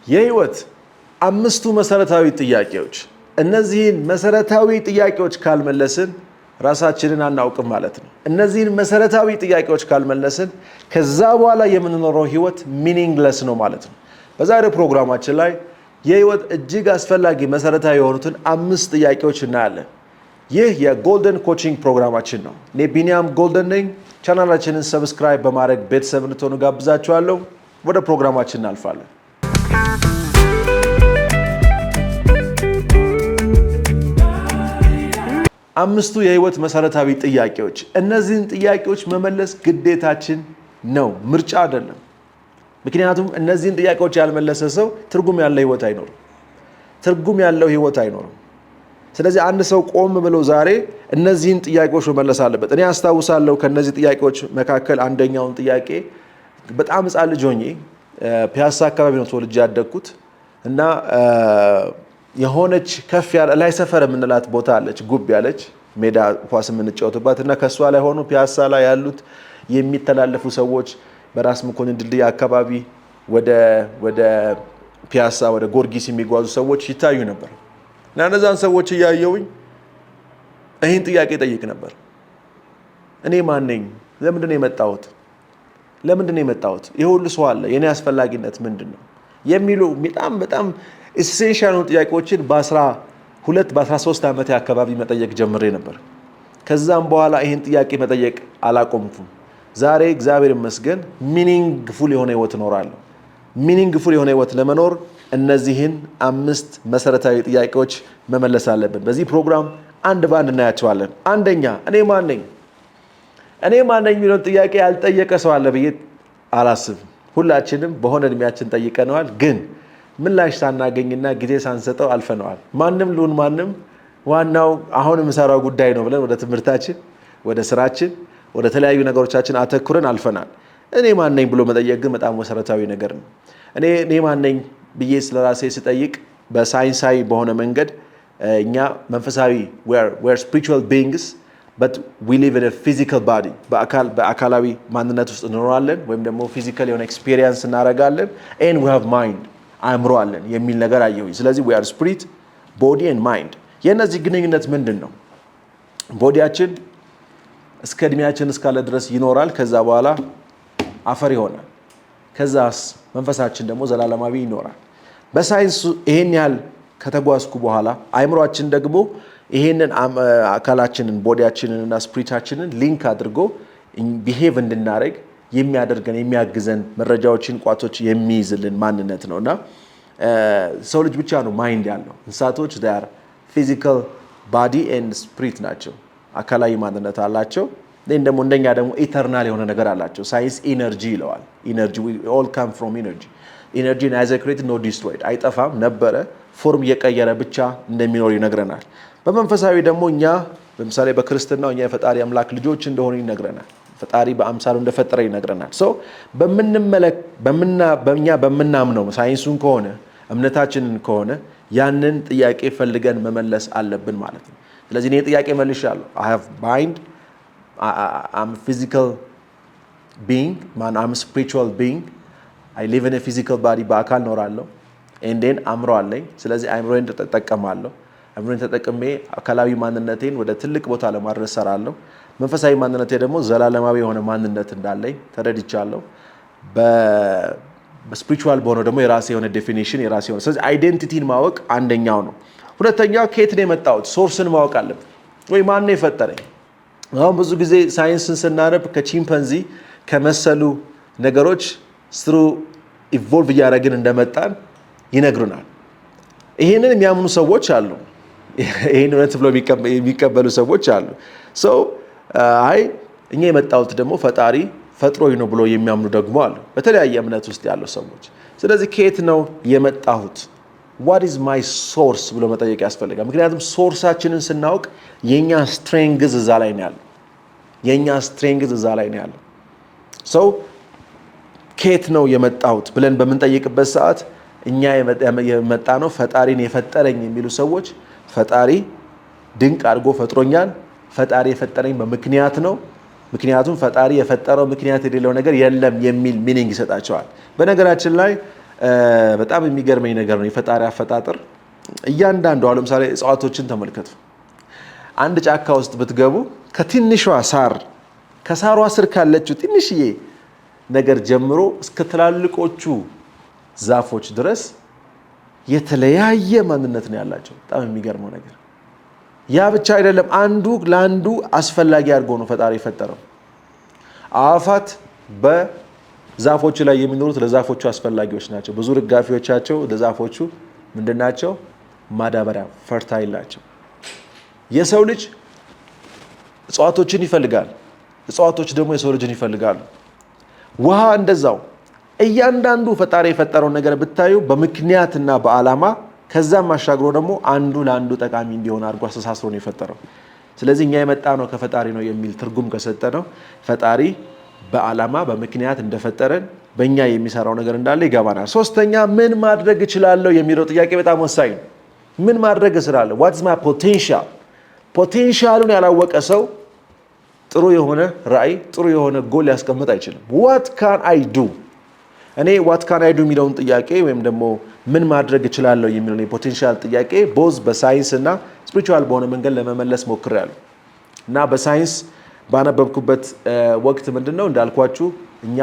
የህይወት አምስቱ መሰረታዊ ጥያቄዎች። እነዚህን መሰረታዊ ጥያቄዎች ካልመለስን ራሳችንን አናውቅም ማለት ነው። እነዚህን መሰረታዊ ጥያቄዎች ካልመለስን ከዛ በኋላ የምንኖረው ህይወት meaningless ነው ማለት ነው። በዛሬው ፕሮግራማችን ላይ የህይወት እጅግ አስፈላጊ መሰረታዊ የሆኑትን አምስት ጥያቄዎች እናያለን። ይህ የ Golden Coaching ፕሮግራማችን ነው። እኔ ቢኒያም ጎልደን ነኝ። ቻናላችንን subscribe በማድረግ ቤተሰብ እንድትሆኑ ጋብዛችኋለሁ። ወደ ፕሮግራማችን እናልፋለን። አምስቱ የህይወት መሰረታዊ ጥያቄዎች። እነዚህን ጥያቄዎች መመለስ ግዴታችን ነው፣ ምርጫ አይደለም። ምክንያቱም እነዚህን ጥያቄዎች ያልመለሰ ሰው ትርጉም ያለው ህይወት አይኖርም። ትርጉም ያለው ህይወት አይኖርም። ስለዚህ አንድ ሰው ቆም ብሎ ዛሬ እነዚህን ጥያቄዎች መመለስ አለበት። እኔ አስታውሳለሁ ከእነዚህ ጥያቄዎች መካከል አንደኛውን ጥያቄ በጣም ሕፃን ልጅ ሆኜ፣ ፒያሳ አካባቢ ነው ተወልጄ ያደግኩት፣ እና የሆነች ከፍ ያለ ላይ ሰፈር የምንላት ቦታ አለች፣ ጉብ ያለች ሜዳ ኳስ የምንጫወትባት፣ እና ከእሷ ላይ ሆኖ ፒያሳ ላይ ያሉት የሚተላለፉ ሰዎች በራስ መኮንን ድልድይ አካባቢ ወደ ፒያሳ ወደ ጎርጊስ የሚጓዙ ሰዎች ይታዩ ነበር። እና እነዛን ሰዎች እያየውኝ ይህን ጥያቄ ጠይቅ ነበር። እኔ ማን ነኝ? ለምንድን ነው የመጣሁት? ለምንድን ነው የመጣሁት? ይህ ሁሉ ሰው አለ፣ የኔ አስፈላጊነት ምንድን ነው? የሚሉ በጣም በጣም essential የሆኑ ጥያቄዎችን በ12 በ13 ዓመቴ አካባቢ መጠየቅ ጀምሬ ነበር። ከዛም በኋላ ይህን ጥያቄ መጠየቅ አላቆምኩም። ዛሬ እግዚአብሔር ይመስገን meaningful የሆነ ህይወት እኖራለሁ። Meaningful የሆነ ህይወት ለመኖር እነዚህን አምስት መሰረታዊ ጥያቄዎች መመለስ አለብን። በዚህ ፕሮግራም አንድ በአንድ እናያቸዋለን። አንደኛ፣ እኔ ማን ነኝ? እኔ ማን ነኝ የሚለውን ጥያቄ ያልጠየቀ ሰው አለ ብዬ አላስብም። ሁላችንም በሆነ እድሜያችን ጠይቀነዋል፣ ግን ምላሽ ሳናገኝና ጊዜ ሳንሰጠው አልፈነዋል። ማንም ልሁን ማንም ዋናው አሁን የምሰራው ጉዳይ ነው ብለን ወደ ትምህርታችን፣ ወደ ስራችን፣ ወደ ተለያዩ ነገሮቻችን አተኩረን አልፈናል። እኔ ማን ነኝ ብሎ መጠየቅ ግን በጣም መሰረታዊ ነገር ነው። እኔ ማን ነኝ ብዬ ስለራሴ ስጠይቅ በሳይንሳዊ በሆነ መንገድ እኛ መንፈሳዊ spiritual beings but we live in physical body፣ በአካላዊ ማንነት ውስጥ እንኖራለን ወይም ደግሞ physical የሆነ experience እናደርጋለን and we have mind፣ አእምሮ አለን የሚል ነገር አየሁኝ። ስለዚህ we are spirit, body and mind። የእነዚህ ግንኙነት ምንድን ነው? Body ያችን እስከ እድሜያችን እስካለ ድረስ ይኖራል። ከዛ በኋላ አፈር ይሆናል። ከዛስ መንፈሳችን ደግሞ ዘላለማዊ ይኖራል። በሳይንሱ ይሄን ያህል ከተጓዝኩ በኋላ አእምሯችን ደግሞ ይሄንን አካላችንን፣ body ያችንን እና spirit ኣችንን link አድርጎ behave እንድናደርግ የሚያደርገን፣ የሚያግዘን፣ መረጃዎችን ቋቶች የሚይዝልን ማንነት ነው። እና ሰው ልጅ ብቻ ነው mind ያለው። እንስሳቶች are physical body and spirit ናቸው። አካላዊ ማንነት አላቸው። ግን ደግሞ እንደኛ ደግሞ eternal የሆነ ነገር አላቸው። ሳይንስ energy ይለዋል። Energy, all come from energy። Energy neither created nor destroyed፣ አይጠፋም ነበረ፣ form እየቀየረ ብቻ እንደሚኖር ይነግረናል። በመንፈሳዊ ደግሞ እኛ ለምሳሌ በክርስትናው እኛ የፈጣሪ አምላክ ልጆች እንደሆኑ ይነግረናል። ፈጣሪ በአምሳሉ እንደፈጠረ ይነግረናል። So በእኛ በምናምነው ሳይንሱን ከሆነ እምነታችንን ከሆነ ያንን ጥያቄ ፈልገን መመለስ አለብን ማለት ነው። ስለዚህ እኔ ጥያቄ መልሻለሁ። I have mind, I'm physical being, man, I'm spiritual being, I live in physical body፣ በአካል እኖራለሁ። And then አእምሮ አለኝ። ስለዚህ አእምሮዬን እጠቀማለሁ። አእምሮዬን ተጠቅሜ አካላዊ ማንነቴን ወደ ትልቅ ቦታ ለማድረስ እሰራለሁ። መንፈሳዊ ማንነቴ ደግሞ ዘላለማዊ የሆነ ማንነት እንዳለኝ ተረድቻለሁ። በ spiritual በሆነው ደግሞ የራሴ የሆነ definition፣ የራሴ የሆነ፣ ስለዚህ identity ን ማወቅ አንደኛው ነው። ሁለተኛው ከየት ነው የመጣሁት? Source ን ማወቅ አለብን ወይ ማን ነው የፈጠረኝ? አሁን ብዙ ጊዜ ሳይንስን ስናነብ ከቺምፐንዚ ከመሰሉ ነገሮች through evolve እያደረግን እንደመጣን ይነግሩናል። ይህንን የሚያምኑ ሰዎች አሉ። ይህን እውነት ብለው የሚቀበሉ ሰዎች አሉ። So አይ እኛ የመጣሁት ደግሞ ፈጣሪ ፈጥሮኝ ነው ብሎ የሚያምኑ ደግሞ አሉ፣ በተለያየ እምነት ውስጥ ያሉ ሰዎች። ስለዚህ ከየት ነው የመጣሁት? What is my source ብሎ መጠየቅ ያስፈልጋል። ምክንያቱም source ኣችንን ስናውቅ የእኛ strength እዛ ላይ ነው ያለው። የእኛ strength እዛ ላይ ነው ያለው። So ከየት ነው የመጣሁት ብለን በምንጠይቅበት ሰዓት እኛ የመጣነው ፈጣሪን የፈጠረኝ የሚሉ ሰዎች ፈጣሪ ድንቅ አድርጎ ፈጥሮኛል። ፈጣሪ የፈጠረኝ በምክንያት ነው። ምክንያቱም ፈጣሪ የፈጠረው ምክንያት የሌለው ነገር የለም የሚል meaning ይሰጣቸዋል። በነገራችን ላይ በጣም የሚገርመኝ ነገር ነው የፈጣሪ አፈጣጠር። እያንዳንዱ አሁን ለምሳሌ እጽዋቶችን ተመልከቱ። አንድ ጫካ ውስጥ ብትገቡ ከትንሿ ሳር፣ ከሳሯ ስር ካለችው ትንሽዬ ነገር ጀምሮ እስከ ትላልቆቹ ዛፎች ድረስ የተለያየ ማንነት ነው ያላቸው። በጣም የሚገርመው ነገር ያ ብቻ አይደለም፣ አንዱ ለአንዱ አስፈላጊ አድርጎ ነው ፈጣሪ የፈጠረው። አዕዋፋት በዛፎቹ ላይ የሚኖሩት ለዛፎቹ አስፈላጊዎች ናቸው። ብዙ ርጋፊዎቻቸው ለዛፎቹ ምንድን ናቸው? ማዳበሪያ፣ fertile ናቸው። የሰው ልጅ እጽዋቶችን ይፈልጋል። እጽዋቶች ደግሞ የሰው ልጅን ይፈልጋሉ። ውሃ እንደዛው። እያንዳንዱ ፈጣሪ የፈጠረውን ነገር ብታዩ በምክንያትና በዓላማ፣ ከዛም አሻግሮ ደግሞ አንዱ ለአንዱ ጠቃሚ እንዲሆን አድርጎ አስተሳስሮ ነው የፈጠረው። ስለዚህ እኛ የመጣነው ከፈጣሪ ነው የሚል ትርጉም ከሰጠነው ፈጣሪ በዓላማ በምክንያት እንደፈጠረን፣ በእኛ የሚሰራው ነገር እንዳለ ይገባናል። ሶስተኛ፣ ምን ማድረግ እችላለሁ የሚለው ጥያቄ በጣም ወሳኝ ነው። ምን ማድረግ እችላለሁ? What's my potential? Potential ኡን ያላወቀ ሰው ጥሩ የሆነ ራዕይ፣ ጥሩ የሆነ ጎል ሊያስቀምጥ አይችልም። What can I do? እኔ what can I do የሚለውን ጥያቄ ወይም ደግሞ ምን ማድረግ እችላለሁ የሚለውን የ potential ጥያቄ both በሳይንስ እና spiritual በሆነ መንገድ ለመመለስ ሞክሬያለሁ። እና በሳይንስ ባነበብኩበት ወቅት ምንድን ነው፣ እንዳልኳችሁ እኛ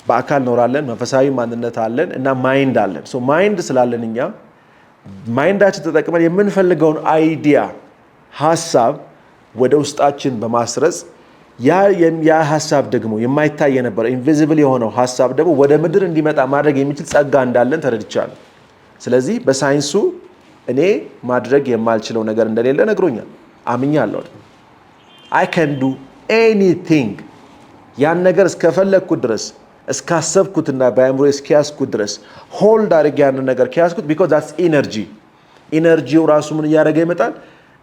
በአካል እኖራለን፣ መንፈሳዊ ማንነት አለን እና mind አለን። So mind ስላለን እኛ mind ኣችን ተጠቅመን የምንፈልገውን idea፣ ሀሳብ ወደ ውስጣችን በማስረጽ ያ ሀሳብ ደግሞ የማይታይ የነበረው፣ invisible የሆነው ሀሳብ ደግሞ ወደ ምድር እንዲመጣ ማድረግ የሚችል ጸጋ እንዳለን ተረድቻለሁ። ስለዚህ በሳይንሱ እኔ ማድረግ የማልችለው ነገር እንደሌለ ነግሮኛል፣ አምኛለሁ። I can do anything። ያን ነገር እስከፈለግኩት ድረስ፣ እስካሰብኩትና በአእምሮ እስኪያዝኩት ድረስ hold አድርጌ ያንን ነገር ከያዝኩት፣ because that's energy፣ energy ው ራሱ ምን እያደረገ ይመጣል?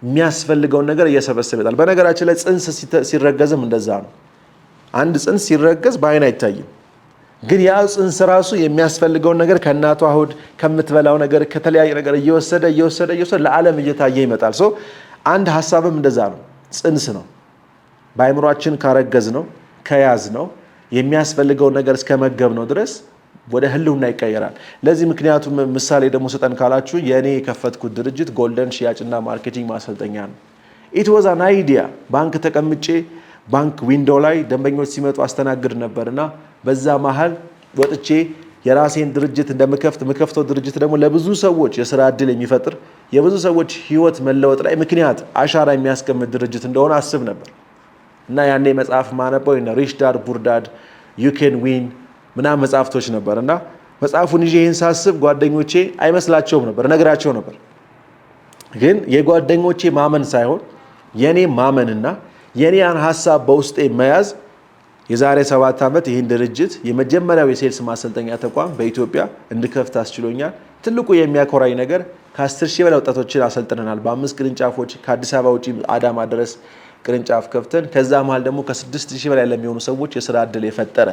የሚያስፈልገውን ነገር እየሰበሰበ ይመጣል። በነገራችን ላይ ጽንስ ሲረገዝም እንደዛ ነው። አንድ ጽንስ ሲረገዝ በአይን አይታይም፣ ግን ያ ጽንስ ራሱ የሚያስፈልገውን ነገር ከእናቷ ሆድ ከምትበላው ነገር፣ ከተለያየ ነገር እየወሰደ እየወሰደ እየወሰደ ለዓለም እየታየ ይመጣል። So አንድ ሀሳብም እንደዛ ነው፣ ጽንስ ነው። በአእምሯችን ካረገዝነው፣ ከያዝነው፣ የሚያስፈልገውን ነገር እስከመገብነው ድረስ ወደ ህልውና ይቀየራል። ለዚህ ምክንያቱ ምሳሌ ደግሞ ስጠን ካላችሁ የእኔ የከፈትኩት ድርጅት Golden ሽያጭና marketing ማሰልጠኛ ነው። It was an idea። ባንክ ተቀምጬ ባንክ window ላይ ደንበኞች ሲመጡ አስተናግድ ነበር እና በዛ መሀል ወጥቼ የራሴን ድርጅት እንደምከፍት፣ የምከፍተው ድርጅት ደግሞ ለብዙ ሰዎች የስራ እድል የሚፈጥር፣ የብዙ ሰዎች ህይወት መለወጥ ላይ ምክንያት አሻራ የሚያስቀምጥ ድርጅት እንደሆነ አስብ ነበር። እና ያኔ መጽሐፍ ማነበው Rich Dad Poor Dad፣ You Can Win ምናምን መጽሐፍቶች ነበር። እና መጽሐፉን ይዤ ይህን ሳስብ ጓደኞቼ አይመስላቸውም ነበር፣ እነግራቸው ነበር። ግን የጓደኞቼ ማመን ሳይሆን የኔ ማመንና የኔ ያን ሀሳብ በውስጤ መያዝ የዛሬ 7 ዓመት ይህን ድርጅት፣ የመጀመሪያው የ sales ማሰልጠኛ ተቋም በኢትዮጵያ እንድከፍት አስችሎኛል። ትልቁ የሚያኮራኝ ነገር ከ10,000 በላይ ወጣቶችን አሰልጥነናል። በአምስት ቅርንጫፎች፣ ከአዲስ አበባ ውጪ አዳማ ድረስ ቅርንጫፍ ከፍተን ከዛ መሀል ደግሞ ከ6,000 በላይ ለሚሆኑ ሰዎች የስራ እድል የፈጠረ፣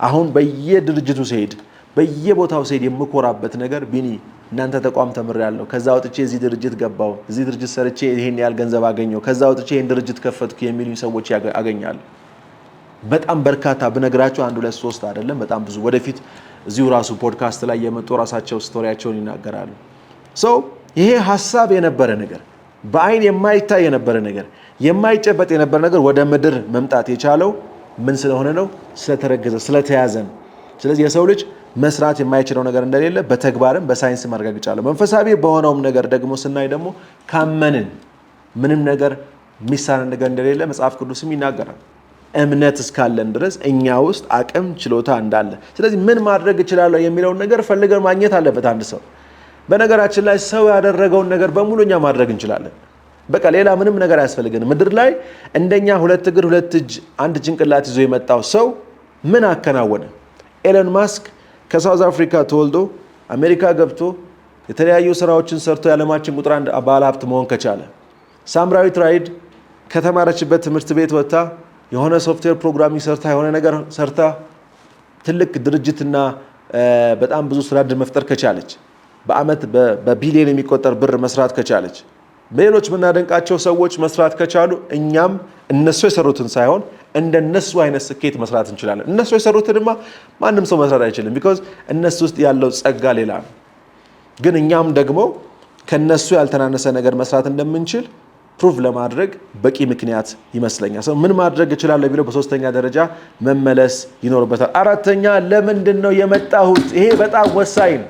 አሁን በየድርጅቱ ስሄድ፣ በየቦታው ስሄድ የምኮራበት ነገር ቢኒ እናንተ ተቋም ተምሬያለሁ፣ ከዛ ወጥቼ እዚህ ድርጅት ገባሁ፣ እዚህ ድርጅት ሰርቼ ይሄን ያህል ገንዘብ አገኘሁ፣ ከዛ ወጥቼ ይሄን ድርጅት ከፈትኩ የሚሉኝ ሰዎች አገኛለሁ። በጣም በርካታ ብነግራችሁ አንድ ሁለት ሶስት አይደለም፣ በጣም ብዙ። ወደፊት እዚሁ ራሱ ፖድካስት ላይ የመጡ ራሳቸው story ያቸውን ይናገራሉ። So ይሄ ሀሳብ የነበረ ነገር፣ በአይን የማይታይ የነበረ ነገር፣ የማይጨበጥ የነበረ ነገር ወደ ምድር መምጣት የቻለው ምን ስለሆነ ነው? ስለተረገዘ፣ ስለተያዘ ነው። ስለዚህ የሰው ልጅ መስራት የማይችለው ነገር እንደሌለ በተግባርም በሳይንስ ማረጋግጫለሁ። መንፈሳዊ በሆነውም ነገር ደግሞ ስናይ ደግሞ ካመንን ምንም ነገር የሚሳነን ነገር እንደሌለ መጽሐፍ ቅዱስም ይናገራል። እምነት እስካለን ድረስ እኛ ውስጥ አቅም፣ ችሎታ እንዳለ። ስለዚህ ምን ማድረግ እችላለሁ የሚለውን ነገር ፈልገን ማግኘት አለበት አንድ ሰው። በነገራችን ላይ ሰው ያደረገውን ነገር በሙሉ እኛ ማድረግ እንችላለን። በቃ ሌላ ምንም ነገር አያስፈልገንም። ምድር ላይ እንደኛ ሁለት እግር፣ ሁለት እጅ፣ አንድ ጭንቅላት ይዞ የመጣው ሰው ምን አከናወነ? ኤሎን ማስክ ከ South Africa ተወልዶ አሜሪካ ገብቶ የተለያዩ ስራዎችን ሰርቶ የዓለማችን ቁጥር አንድ ባለሀብት መሆን ከቻለ፣ ሳምራዊት ራይድ ከተማረችበት ትምህርት ቤት ወጥታ የሆነ software programming ሰርታ፣ የሆነ ነገር ሰርታ ትልቅ ድርጅትና በጣም ብዙ ስራ እድል መፍጠር ከቻለች፣ በአመት በቢሊዮን የሚቆጠር ብር መስራት ከቻለች፣ ሌሎች የምናደንቃቸው ሰዎች መስራት ከቻሉ፣ እኛም እነሱ የሰሩትን ሳይሆን እንደነሱ አይነት ስኬት መስራት እንችላለን። እነሱ የሰሩትንማ ማንም ሰው መስራት አይችልም። Because እነሱ ውስጥ ያለው ጸጋ ሌላ ነው። ግን እኛም ደግሞ ከነሱ ያልተናነሰ ነገር መስራት እንደምንችል prove ለማድረግ በቂ ምክንያት ይመስለኛል። ሰው ምን ማድረግ እችላለሁ ቢለው በሶስተኛ ደረጃ መመለስ ይኖርበታል። አራተኛ፣ ለምንድን ነው የመጣሁት? ይሄ በጣም ወሳኝ ነው።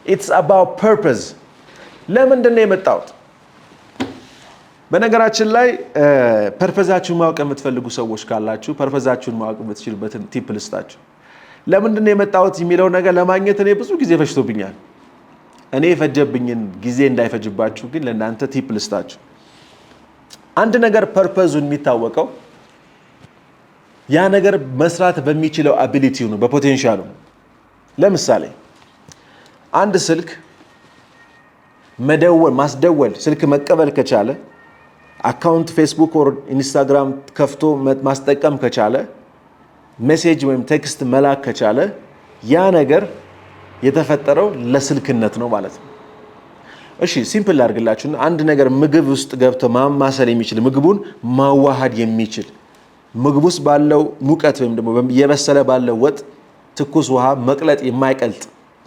It's about purpose። ለምንድን ነው የመጣሁት? በነገራችን ላይ purpose ኣችሁን ማወቅ የምትፈልጉ ሰዎች ካላችሁ purpose ኣችሁን ማወቅ የምትችሉበትን tip ልስጣችሁ። ለምንድን ነው የመጣሁት የሚለው ነገር ለማግኘት እኔ ብዙ ጊዜ ፈጅቶብኛል። እኔ የፈጀብኝን ጊዜ እንዳይፈጅባችሁ ግን ለእናንተ tip ልስጣችሁ። አንድ ነገር purpose ኡ የሚታወቀው ያ ነገር መስራት በሚችለው ability ው ነው፣ በ potential ኡ ነው። ለምሳሌ አንድ ስልክ መደወል፣ ማስደወል፣ ስልክ መቀበል ከቻለ፣ account Facebook or Instagram ከፍቶ ማስጠቀም ከቻለ፣ message ወይም text መላክ ከቻለ ያ ነገር የተፈጠረው ለስልክነት ነው ማለት ነው። እሺ፣ simple ላድርግላችሁ። አንድ ነገር ምግብ ውስጥ ገብቶ ማማሰል የሚችል፣ ምግቡን ማዋሃድ የሚችል፣ ምግብ ውስጥ ባለው ሙቀት ወይም ደግሞ እየበሰለ ባለው ወጥ ትኩስ ውሃ መቅለጥ የማይቀልጥ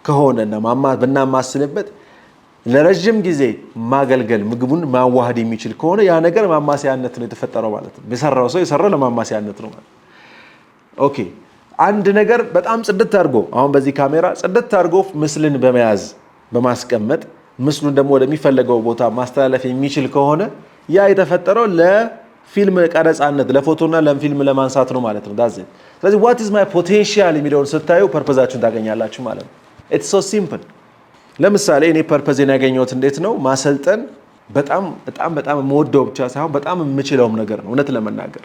ከሆነና ብናማስልበት ለረዥም ጊዜ ማገልገል፣ ምግቡን ማዋሃድ የሚችል ከሆነ ያ ነገር ማማሰያነት ነው የተፈጠረው ማለት ነው። የሰራው ሰው የሰራው ለማማሰያነት ነው ማለት። Okay፣ አንድ ነገር በጣም ጽድት አድርጎ፣ አሁን በዚህ ካሜራ ጽድት አድርጎ ምስልን በመያዝ በማስቀመጥ ምስሉን ደግሞ ወደሚፈለገው ቦታ ማስተላለፍ የሚችል ከሆነ ያ የተፈጠረው ለፊልም ቀረጻነት፣ ለፎቶና ለፊልም ለማንሳት ነው ማለት ነው። That's it። ስለዚህ what is my potential የሚለውን ስታዩ purpose ኣችሁን ታገኛላችሁ ማለት ነው። It's so simple። ለምሳሌ እኔ purpose ኤን ያገኘሁት እንዴት ነው? ማሰልጠን በጣም በጣም በጣም የምወደው ብቻ ሳይሆን በጣም የምችለውም ነገር ነው። እውነት ለመናገር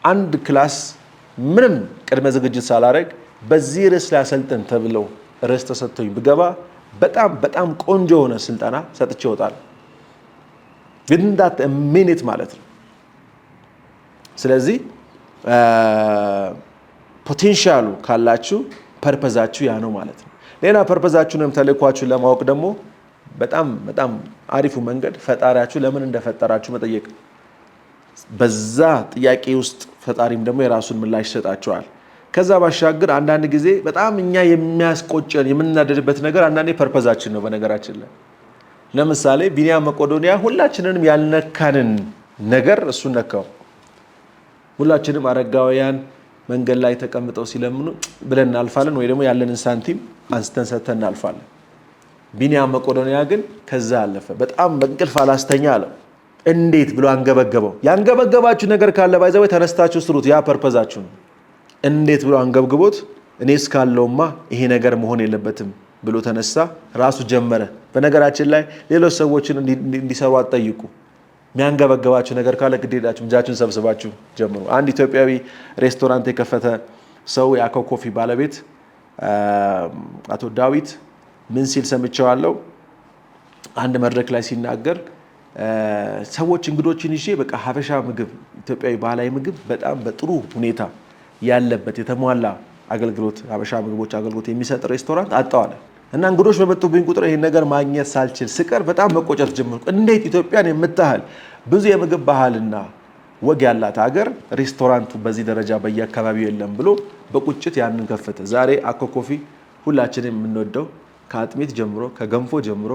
አንድ class ምንም ቅድመ ዝግጅት ሳላደርግ በዚህ ርዕስ ላይ አሰልጥን ተብለው ርዕስ ተሰጥቶኝ ብገባ በጣም በጣም ቆንጆ የሆነ ስልጠና ሰጥቼ እወጣለሁ። Within that minute ማለት ነው። ስለዚህ potential ኡ ካላችሁ purpose ኣችሁ ያ ነው ማለት ነው። ሌላ purpose ኣችሁን ወይም ተልእኳችሁን ለማወቅ ደግሞ በጣም በጣም አሪፉ መንገድ ፈጣሪያችሁ ለምን እንደፈጠራችሁ መጠየቅ። በዛ ጥያቄ ውስጥ ፈጣሪም ደግሞ የራሱን ምላሽ ይሰጣችኋል። ከዛ ባሻገር አንዳንድ ጊዜ በጣም እኛ የሚያስቆጨን፣ የምንናደድበት ነገር አንዳንዴ purpose ኣችን ነው። በነገራችን ላይ ለምሳሌ ቢኒያም መቄዶንያ ሁላችንንም ያልነካንን ነገር እሱን ነካው። ሁላችንም አረጋውያን መንገድ ላይ ተቀምጠው ሲለምኑ ብለን እናልፋለን፣ ወይ ደግሞ ያለንን ሳንቲም አንስተን ሰጥተን እናልፋለን። ቢኒያም መቄዶንያ ግን ከዛ አለፈ። በጣም በእንቅልፍ አላስተኛ አለው። እንዴት ብሎ አንገበገበው። ያንገበገባችሁ ነገር ካለ by the way ተነስታችሁ ስሩት። ያ purpose ኣችሁ ነው። እንዴት ብሎ አንገብግቦት እኔ እስካለሁማ ይሄ ነገር መሆን የለበትም ብሎ ተነሳ፣ ራሱ ጀመረ። በነገራችን ላይ ሌሎች ሰዎችን እንዲሰሩ አትጠይቁ። የሚያንገበገባችሁ ነገር ካለ ግድ የላችሁም፣ እጃችሁን ሰብስባችሁ ጀምሩ። አንድ ኢትዮጵያዊ ሬስቶራንት የከፈተ ሰው፣ የአኮ ኮፊ ባለቤት አቶ ዳዊት ምን ሲል ሰምቼዋለሁ። አንድ መድረክ ላይ ሲናገር ሰዎች እንግዶችን ይዤ በቃ ሀበሻ ምግብ፣ ኢትዮጵያዊ ባህላዊ ምግብ በጣም በጥሩ ሁኔታ ያለበት፣ የተሟላ አገልግሎት፣ ሀበሻ ምግቦች አገልግሎት የሚሰጥ ሬስቶራንት አጣሁ አለ እና እንግዶች በመጡብኝ ቁጥር ይህን ነገር ማግኘት ሳልችል ስቀር በጣም መቆጨት ጀመርኩ። እንዴት ኢትዮጵያን የምታህል ብዙ የምግብ ባህልና ወግ ያላት ሀገር ሬስቶራንቱ በዚህ ደረጃ በየአካባቢው የለም ብሎ በቁጭት ያንን ከፈተ። ዛሬ አኮ ኮፊ ሁላችንም የምንወደው፣ ከአጥሚት ጀምሮ፣ ከገንፎ ጀምሮ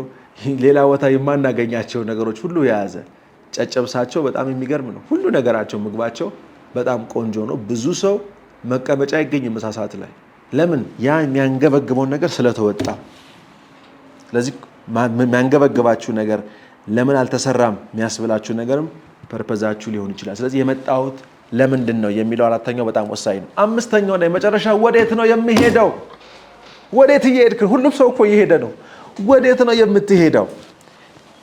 ሌላ ቦታ የማናገኛቸው ነገሮች ሁሉ የያዘ፣ ጨጨብሳቸው በጣም የሚገርም ነው። ሁሉ ነገራቸው፣ ምግባቸው በጣም ቆንጆ ነው። ብዙ ሰው መቀመጫ አይገኝም ምሳ ሰዓት ላይ። ለምን? ያ የሚያንገበግበውን ነገር ስለተወጣ። ስለዚህ የሚያንገበግባችሁ ነገር፣ ለምን አልተሰራም የሚያስብላችሁ ነገርም purpose ኣችሁ ሊሆን ይችላል። ስለዚህ የመጣሁት ለምንድን ነው የሚለው አራተኛው በጣም ወሳኝ ነው። አምስተኛውና የመጨረሻ፣ ወዴት ነው የምሄደው? ወዴት እየሄድክ? ሁሉም ሰው እኮ እየሄደ ነው። ወዴት ነው የምትሄደው?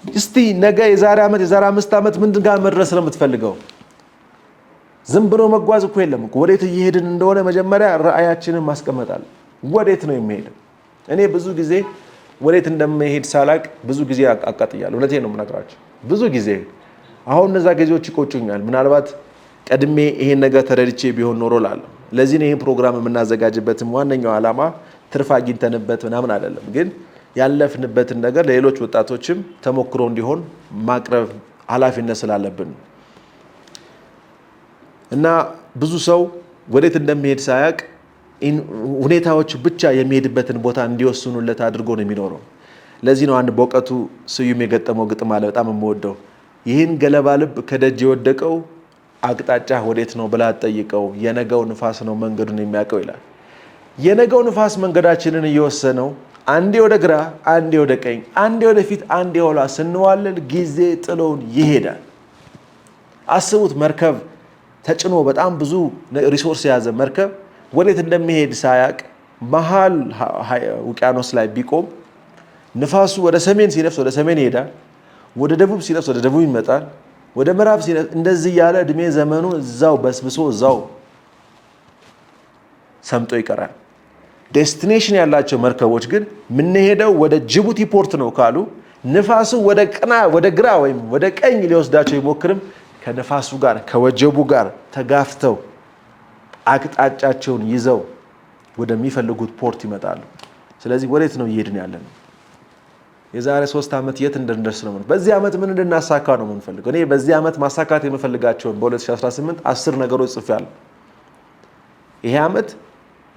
እስቲ ነገ፣ የዛሬ ዓመት፣ የዛሬ 5 ዓመት ምንድን ጋር መድረስ ነው የምትፈልገው? ዝም ብሎ መጓዝ እኮ የለም እኮ። ወዴት እየሄድን እንደሆነ መጀመሪያ ራዕያችንን ማስቀመጥ አለ። ወዴት ነው የምሄደው? እኔ ብዙ ጊዜ ወዴት እንደምሄድ ሳላቅ ብዙ ጊዜ አቃጥያለሁ። እውነቴን ነው የምነግራችሁ። ብዙ ጊዜ አሁን እነዛ ጊዜዎች ይቆጩኛል። ምናልባት ቀድሜ ይሄን ነገር ተረድቼ ቢሆን ኖሮ እላለሁ። ለዚህ ነው ይህን ፕሮግራም የምናዘጋጅበትም ዋነኛው ዓላማ ትርፍ አግኝተንበት ምናምን አይደለም፣ ግን ያለፍንበትን ነገር ለሌሎች ወጣቶችም ተሞክሮ እንዲሆን ማቅረብ ኃላፊነት ስላለብን ነው። እና ብዙ ሰው ወዴት እንደሚሄድ ሳያውቅ ሁኔታዎች ብቻ የሚሄድበትን ቦታ እንዲወስኑለት አድርጎ ነው የሚኖረው። ለዚህ ነው አንድ በእውቀቱ ስዩም የገጠመው ግጥም አለ፣ በጣም የምወደው። "ይህን ገለባ ልብ ከደጅ የወደቀው አቅጣጫ ወዴት ነው ብላ አትጠይቀው፣ የነገው ንፋስ ነው መንገዱን የሚያውቀው" ይላል። የነገው ንፋስ መንገዳችንን እየወሰነው አንዴ ወደ ግራ፣ አንዴ ወደ ቀኝ፣ አንዴ ወደ ፊት፣ አንዴ ኋላ ስንዋልል ጊዜ ጥሎን ይሄዳል። አስቡት፣ መርከብ ተጭኖ በጣም ብዙ resource የያዘ መርከብ ወዴት እንደሚሄድ ሳያቅ መሀል ውቅያኖስ ላይ ቢቆም ንፋሱ ወደ ሰሜን ሲነፍስ ወደ ሰሜን ይሄዳል፣ ወደ ደቡብ ሲነፍስ ወደ ደቡብ ይመጣል፣ ወደ ምዕራብ ሲነፍስ እንደዚህ እያለ እድሜ ዘመኑ እዛው በስብሶ እዛው ሰምጦ ይቀራል። Destination ያላቸው መርከቦች ግን የምንሄደው ወደ ጅቡቲ port ነው ካሉ ንፋሱ ወደ ግራ ወይም ወደ ቀኝ ሊወስዳቸው ቢሞክርም ከንፋሱ ጋር ከወጀቡ ጋር ተጋፍተው አቅጣጫቸውን ይዘው ወደሚፈልጉት port ይመጣሉ። ስለዚህ ወዴት ነው እየሄድን ያለነው? የዛሬ 3 ዓመት የት እንድንደርስ ነው? በዚህ ዓመት ምን እንድናሳካ ነው የምንፈልገው? እኔ በዚህ ዓመት ማሳካት የምፈልጋቸውን በ2018 10 ነገሮች ጽፌያለሁ። ይሄ ዓመት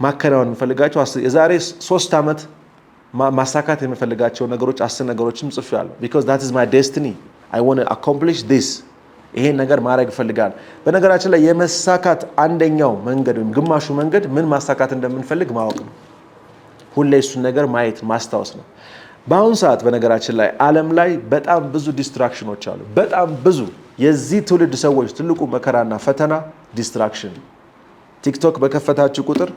ማከናወን የምፈልጋቸው፣ የዛሬ 3 ዓመት ማሳካት የምፈልጋቸው ነገሮች 10 ነገሮችም ጽፌያለሁ። Because that is my destiny. I want to accomplish this. ይሄን ነገር ማድረግ እፈልጋለሁ። በነገራችን ላይ የመሳካት አንደኛው መንገድ ወይም ግማሹ መንገድ ምን ማሳካት እንደምንፈልግ ማወቅ ነው። ሁሌ እሱን ነገር ማየት ማስታወስ ነው። በአሁኑ ሰዓት በነገራችን ላይ ዓለም ላይ በጣም ብዙ distraction ኖች አሉ። በጣም ብዙ። የዚህ ትውልድ ሰዎች ትልቁ መከራና ፈተና distraction። ቲክቶክ በከፈታችሁ ቁጥር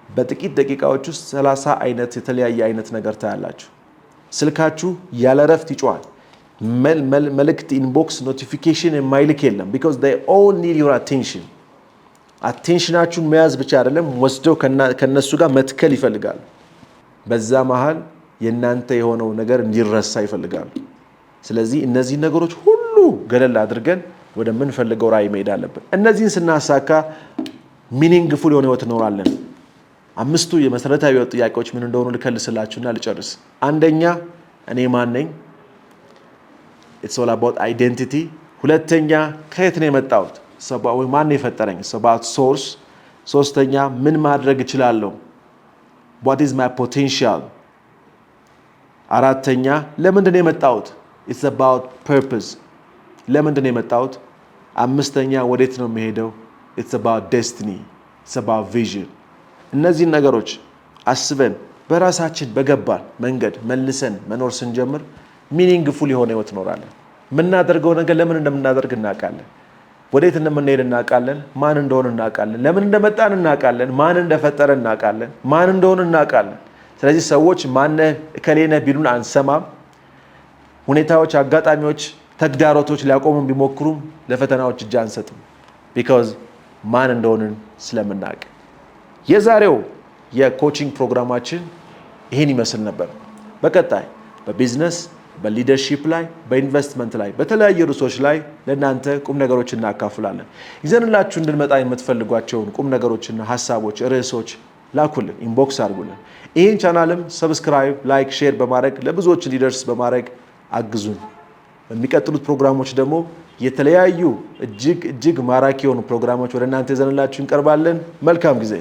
በጥቂት ደቂቃዎች ውስጥ 30 አይነት የተለያየ አይነት ነገር ታያላችሁ። ስልካችሁ ያለ ረፍት ይጮሃል። መልእክት፣ inbox፣ notification የማይልክ የለም። Because they all need your attention። Attention ናችሁን መያዝ ብቻ አይደለም፣ ወስደው ከነሱ ጋር መትከል ይፈልጋሉ። በዛ መሃል የእናንተ የሆነው ነገር እንዲረሳ ይፈልጋሉ። ስለዚህ እነዚህ ነገሮች ሁሉ ገለል አድርገን ወደምንፈልገው ራዕይ መሄድ አለብን። እነዚህን ስናሳካ meaningful የሆነ ህይወት እንኖራለን። አምስቱ የመሰረታዊ ህይወት ጥያቄዎች ምን እንደሆኑ ልከልስላችሁና ልጨርስ። አንደኛ፣ እኔ ማን ነኝ? It's all about identity። ሁለተኛ፣ ከየት ነው የመጣሁት? ወይ ማን ነው የፈጠረኝ? It's about source። ሶስተኛ፣ ምን ማድረግ እችላለሁ? What is my potential? አራተኛ፣ ለምንድን ነው የመጣሁት? It's about purpose። ለምንድን ነው የመጣሁት? አምስተኛ፣ ወዴት ነው የምሄደው? It's about destiny፣ it's about vision። እነዚህን ነገሮች አስበን በራሳችን በገባን መንገድ መልሰን መኖር ስንጀምር meaningful የሆነ ህይወት እኖራለን። የምናደርገው ነገር ለምን እንደምናደርግ እናውቃለን። ወዴት እንደምንሄድ እናውቃለን። ማን እንደሆንን እናውቃለን። ለምን እንደመጣን እናውቃለን። ማን እንደፈጠረን እናውቃለን። ማን እንደሆንን እናውቃለን። ስለዚህ ሰዎች ማነህ እከሌ ነህ ቢሉን አንሰማም። ሁኔታዎች፣ አጋጣሚዎች፣ ተግዳሮቶች ሊያቆሙን ቢሞክሩም ለፈተናዎች እጅ አንሰጥም። Because ማን እንደሆንን ስለምናውቅ። የዛሬው የ coaching ፕሮግራማችን ይህን ይመስል ነበር። በቀጣይ በ business፣ በ leadership ላይ፣ በኢንቨስትመንት ላይ፣ በተለያዩ ርዕሶች ላይ ለእናንተ ቁም ነገሮች እናካፍላለን። ይዘንላችሁ እንድንመጣ የምትፈልጓቸውን ቁም ነገሮችና ሀሳቦች፣ ርዕሶች ላኩልን፣ inbox አድርጉልን። ይህን ቻናልም subscribe፣ like፣ share በማድረግ ለብዙዎች እንዲደርስ በማድረግ አግዙን። በሚቀጥሉት ፕሮግራሞች ደግሞ የተለያዩ እጅግ እጅግ ማራኪ የሆኑ ፕሮግራሞች ወደ እናንተ ይዘንላችሁ እንቀርባለን። መልካም ጊዜ።